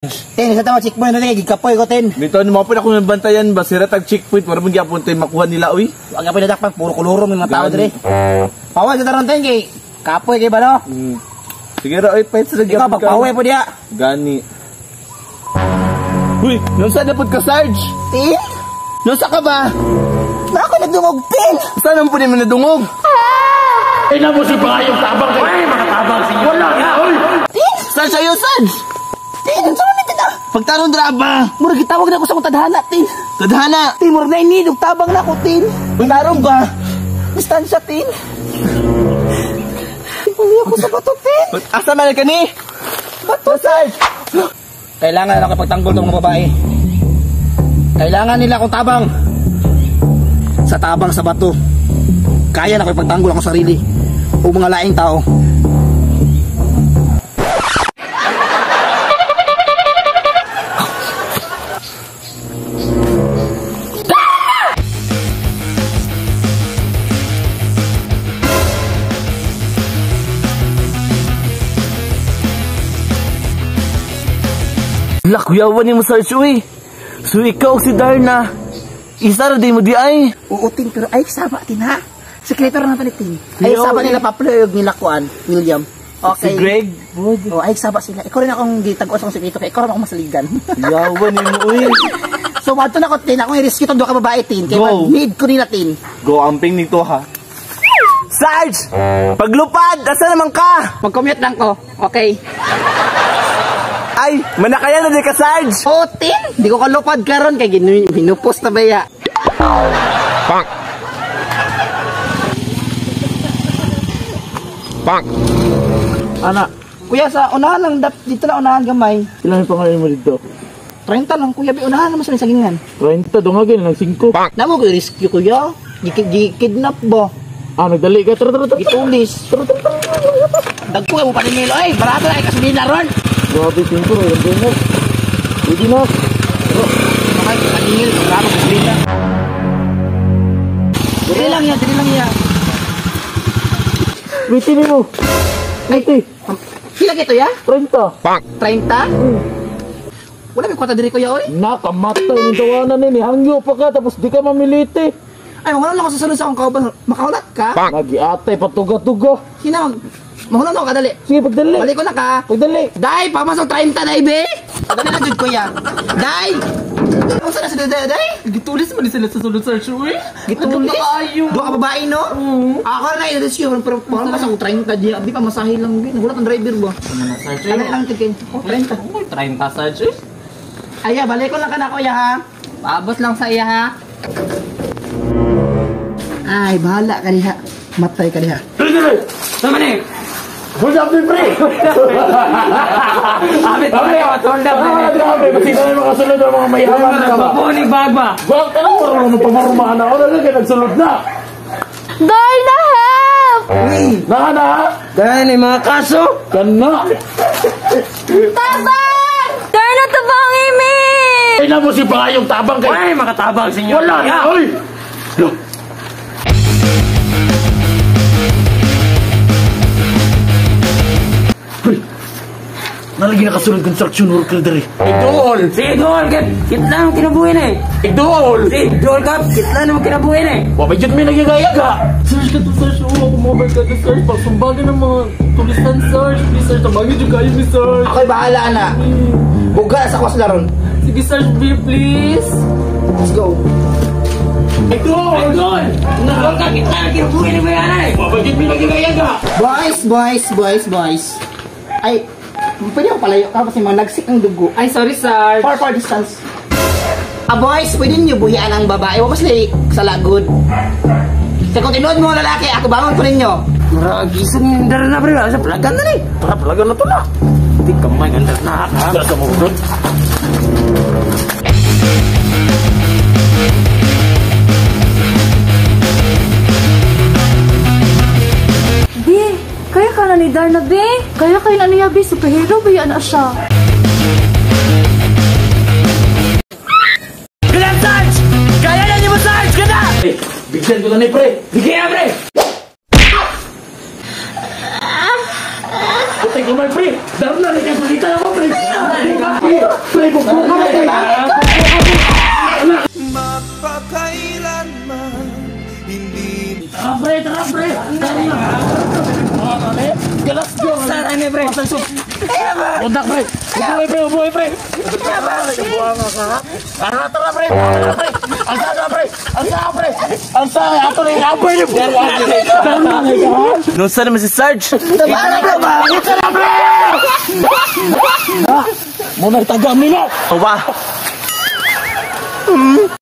Ten, sa tama checkpoint na gikapoy ko ten. Bitaw ni mo pa ako ng bantayan ba sira tag checkpoint para man gyapon tay makuha nila uy. Wag gyapon nadakpan puro koloro may mga tao dire. Pawag sa taron ten kay kapoy kay ba no? Sige ra oy, pahit sa Ikaw pagpaway po diya. Gani. Uy, nunsa na pud ka Sarge? Tin? Nunsa ka ba? Na ako nagdungog tin. Saan ang pud mo nadungog? Ay na mo si pangayong tabang kay. Ay mga tabang sinyo. Wala na oy. Tin? Sarge ayo Sarge. Tin, unsa man ni Pagtarong dra ba? Murag gitawag na ko sa akong tadhana, tin. Tadhana? Tin, murag na ini, tabang na ko, tin. Pagtarong ba? Distansya, tin. Uli ako sa bato, tin. Asa man ka ni? Bato, Sarge. Kailangan na ako pagtanggol tong mga babae. Kailangan nila akong tabang. Sa tabang sa bato. Kaya na ko ipagtanggol akong sarili o mga laing tao. Lakuyawan ni mo Sarge uy. So ikaw si Darna. Isa ra di mo di ay. Oo tin, pero ay saba tin ha. Sekreto ra natin tin. Ay saba nila Pablo ug nila kuan William. Okay. Si Greg. Oh, ay saba sila. Ikaw rin akong gitag-o sa akong sekreto kay ikaw rin akong masaligan. Yawan ni mo uy. So madto na ko tin, akong i-rescue tong duha ka babae tin. Kay need ko nila tin. Go amping nito ha. Sarge! Paglupad, asa naman ka? Mag-commute lang ko. Okay. Ay, manakaya na di ka, Sarge! Oo, tin! Di ko kalupad karon kay hinupos na ba ya? Bang! Bang! Ana. Kuya, sa unahan lang, dito na unahan gamay. Ilan yung pangalan mo dito? 30 lang, kuya. Unahan naman sa sagingan. 30, dungagin, nag 5. Bang! Namo ko i-rescue, kuya. Gi-kidnap ba? Ah, nagdali ka. Tara, tara, tara. Gitulis. Tara, tara, tara. Dagko ka mo paninilo. Ay, barato na, ay, kasulina ron. Grabe, 5 ro, yung dungog. Pwede na. Okay, paningil, grabe, kasulina. Dili lang yan, dili lang yan. Wait, tini mo. Wait, Pila kito ya? 30. Bang! 30? Wala may kwata diri kuya, oy. Nakamatay ng tawanan nini. Hangyo pa ka, tapos di ka mamiliti. Ay, mahulan lang ako sa sunod sa akong kauban. Makaulat ka? Bang! Nagiatay, patuga-tuga. Sino? Mahulan ako kadali. Sige, pagdali. Balik ko na ka. Pagdali. Day, pamasok 30 na, ibe. Padali na, jud kuya. Day! Kung saan na sila, day? Gitulis mo din sila sa sulod, Sarge, uy. Gitulis? Duha ka babae, no? Ako na, i-rescue. Pero parang pasok 30 diya. Abi pa, masahe lang. Nagulat ang driver ba? Ano lang, tigil. Oh, 30. 30, Sarge, uy. Aya, balik ko lang ka na, kuya, ha? Paabot lang sa iya, ha? Ay, bahala ka diha. Matay ka diha. Tama na eh! Hold up ni pre! Abit pa kayo, hold up ni pre! Grabe, masita na makasulod ang mga mayaman na ba? Mapunig bag ba? Bag ka na, marunong pamarumana ako na lang, nagsulod na! Darna, help! Na, na! Gani, mga kaso! Kana! Tabang! Darna, tabang imi! Ay na mo si pangayong tabang kay. Ay, makatabang sinyo! Wala na, oy! Nalagi nakasulod construction worker dere. Idol! Si Idol! Kit lang ang kinabuhin eh! Idol! Si Idol ka! Kit lang ang kinabuhin eh! Wabay dyan may nagigaya ka! Search ka to, Sarge. Oo, ako mobile ka to, Sarge. Pagsumbagan ng mga tulisan, Sarge. Please, Sarge. Tabangin dyan kayo ni Sarge. Ako'y bahala na. Buga sa kwas laron. Sige, Sarge, B, please. Let's go. Idol! Idol! Idol ka! Kit lang ang kinabuhin ni Bayana eh! Wabay dyan may nagigaya ka! Boys, boys, boys, boys. Ay, pwede ako palayo ka kasi mga nagsik ang dugo. Ay, sorry, Sarge. Far, far distance. Ah, boys, pwede niyo buhian ang babae. Huwag sila sa lagod. Sa kung tinuod mo lalaki, ako bangon ko ninyo. Maragisan yung dara na, pre. Sa palagan na eh. Tara, palagan na to na. Hindi ka may ganda na ka. Tara sa mga brod. Bi, kaya ka na ni Darna, Bi? Kaya kayo na niya, Bi. Superhero ba yan na siya? Ganda, Sarge! Kaya na niyo mo, Sarge! Ganda! Eh, bigyan ko na ni pre! Bigyan na, pre! Putay, Umay, pre. Darna rin kayo pakita ako, pre. Pre, pre, buko ka, pre. Magpakailanman hindi Tara, pre, tara, pre. Darna. Galas go. Saan ani, pre? Undak, pre. Ubuhay, pre, ubuhay, pre. Tara, tara, pre. Tara, pre. Ang sa, pre. Ang sa, pre. Ang sa, ato na yung apoy. Darna rin ka. Nung saan naman si Sarge? Muna tagam nila. Oba!